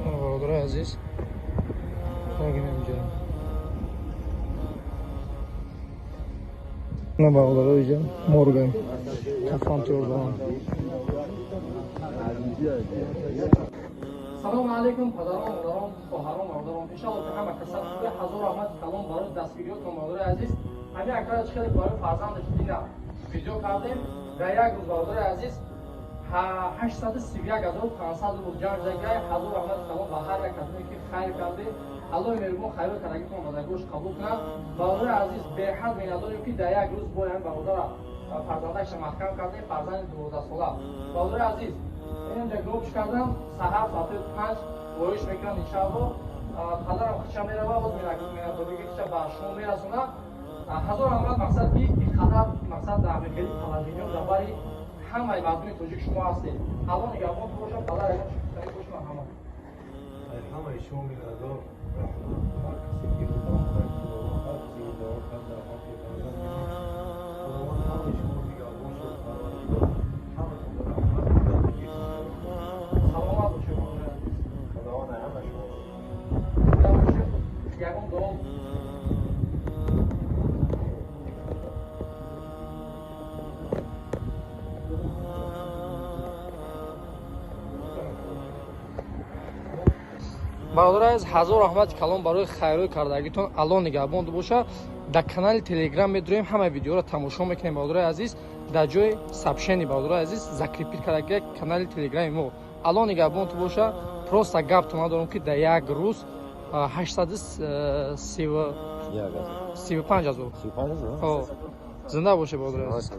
Бародарои азиз, на бародарои ҷа морган кафан тӯрбан. Салому алейкум, падарон, модарон, хоҳарон, бародарон. Иншаллоҳ ки ҳама касад хубе. Ҳазор раҳмати калон барои дастгириётон, бародарои азиз. Ҳамин акара хеле барои фарзандаш дина видео кардем. Дар як рӯз, бародарои азиз, 831 500 рубл ҷамъ шудагиай. Ҳазор раҳмати калон ба ҳар як касоне ки хайр кардем. Аллоҳи меҳрубон хайрот кардагитон ба даргоҳаш қабул кунад. Бародарои азиз, беҳад миннатдорем, ки дар як рӯз бо ҳамин бародара фарзандаша маҳкам кардем, фарзанди 12-сола. Бародарои азиз, инҷа гробш кардам, саҳар соати 5 воиш мекунам, иншаалло. Падарам хича мерава, боз миннатдории хича ба шумо мерасонад. Ҳазор раҳмат, мақсад ки ин қадар мақсад дар мехели положениё дар бари ҳамаи мардуми тоҷик шумо ҳастед. Алло нигаҳбон бошад. Падар, ягон чиз гуфтанӣ боша, марҳамат. Ҳамаи шумо миннатдор, раҳмат. Ҳар касе ки ҳар касе ки дуо кард дар ҳаққи фарзанди мо, Худованд ҳамаи шумо нигаҳбон шуд, Парвардигор ҳаматонро раҳмат кунад. Саломат бошед, бародари азиз. Худованд ҳама шумо Зинда бошед. Ягон дуо. Бародари азиз, ҳазор раҳмати калон барои хайрҳои кардагитон. Алло нигаҳбон боша. Дар канали Телеграм медурем, ҳамаи видеоро тамошо мекунем. Бародари азиз, дар ҷои сообщение, бародари азиз, закрепить кардаги канали Телеграми мо. Алло нигаҳбон ту боша. Просто гаптон надорам, ки дар як рӯз 835 ҳазор. Зинда боше, бародари азиз.